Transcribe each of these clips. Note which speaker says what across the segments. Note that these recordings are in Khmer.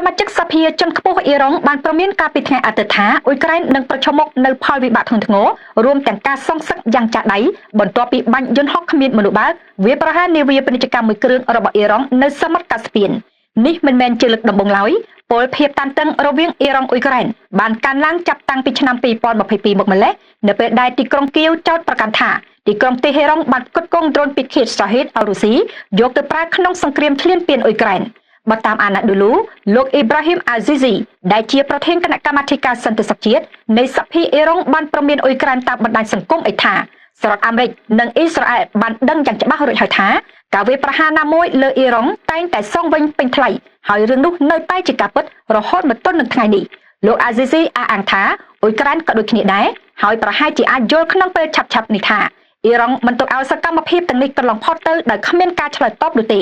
Speaker 1: មាជិកសភាជាន់ខ្ពស់អ៊ីរ៉ង់បានព្រមានកាលពីថ្ងៃអាទិត្យថាអ៊ុយក្រែននឹងប្រឈមមុខនូវផលវិបាកធ្ងន់ធ្ងររួមទាំងការសងសឹកយ៉ាងចាស់ដៃបន្ទាប់ពីបាញ់យន្តហោះគ្មានមនុស្សបើកវាប្រហារនាវាពាណិជ្ជកម្មមួយគ្រឿងរបស់អ៊ីរ៉ង់នៅសមុទ្រកាស្ពៀននេះមិនមែនជាលើកដំបូងឡើយពលភាពតានតឹងរវាងអ៊ីរ៉ង់អ៊ុយក្រែនបានកើនឡើងចាប់តាំងពីឆ្នាំ2022មកម្លេះនៅពេលដែលទីក្រុងគៀវចោទប្រកាន់ថាទីក្រុងតេហេរ៉ង់បានផ្គត់ផ្គង់ដ្រូនពិឃាតសាហេតអរុស៊ីយកទៅប្រើក្នុងសង្គ្រាមឈ្លានពានអ៊ុយក្រែនបើតាមអាណាឌូលូលោកអ៊ីប្រាហ៊ីមអាស៊ីស៊ីដែលជាប្រធានគណៈកម្មាធិការសន្តិសុខជាតិនៃសភាអ៊ីរ៉ង់បានព្រមានអ៊ុយក្រែនតាមបណ្ដាញសង្គមអីថាសហរដ្ឋអាមេរិកនិងអ៊ីស្រាអែលបានដឹងយ៉ាងច្បាស់រួចហើយថាការវាយប្រហារណាមួយលើអ៊ីរ៉ង់តែងតែសងវិញពេញថ្លៃហើយរឿងនោះនៅតែជាការពិតរហូតមកទល់នឹងថ្ងៃនេះលោកអាស៊ីស៊ីអះអាងថាអ៊ុយក្រែនក៏ដូចគ្នាដែរហើយប្រហែលជាអាចយល់ក្នុងពេលឆាប់ៗនេះថាអ៊ីរ៉ង់មិនទុកឲ្យសកម្មភាពទាំងនេះកន្លងផុតទៅដោយគ្មានការឆ្លើយតបនោះទេ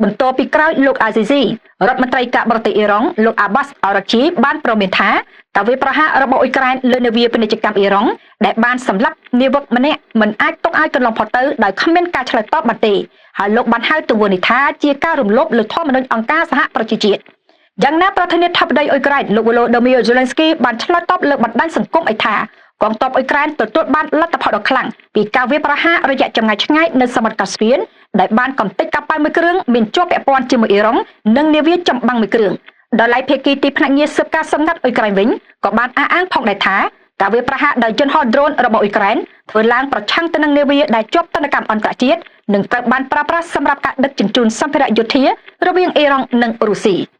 Speaker 1: បន្ទាប់ពីក្រោយលោកអាស៊ីស៊ីរដ្ឋមន្ត្រីការបរទេសអ៊ីរ៉ង់លោកអាបាសអរ៉ាជីបានព្រមានថាការវាយប្រហាររបស់អ៊ុយក្រែនលើនាវាពាណិជ្ជកម្មអ៊ីរ៉ង់ដែលបានសម្លាប់នាវិកម្នាក់មិនអាចទុកឲ្យកន្លងផុតទៅដោយគ្មានការឆ្លើយតបបានទេហើយលោកបានហៅទង្វើនេះថាជាការរំលោភលើធម្មនុញ្ញអង្គការសហប្រជាជាតិយ៉ាងណាប្រធានាធិបតីអ៊ុយក្រែនលោក Volodymyr Zelensky បានឆ្លើយតបលើបណ្ដាញសង្គមឲ្យថាកងទ័ពអ៊ុយក្រែនទទួលបានលទ្ធផលដ៏ខ្លាំងពីការវាយប្រហាររយៈចម្ងាយឆ្ងាយនៅសមុទ្រកាស្ពៀនដែលបានកំទេចកប៉ាល់មួយគ្រឿងមានជាប់ពាក់ព័ន្ធជាមួយអ៊ីរ៉ង់និងនាវាចម្បាំងមួយគ្រឿងដោយឡែកភាគីទីភ្នាក់ងារស៊ើបការសម្ងាត់អ៊ុយក្រែនវិញក៏បានអះអាងផងដែរថាការវាយប្រហារដោយយន្តហោះដ្រូនរបស់អ៊ុយក្រែនធ្វើឡើងប្រឆាំងទៅនឹងនាវាដែលជាប់ទណ្ឌកម្មអន្តរជាតិនិងត្រូវបានប្រើប្រាស់សម្រាប់ការដឹកជញ្ជូនសម្ភារៈយោធារវាងអ៊ីរ៉ង់និងរុស្ស៊ី។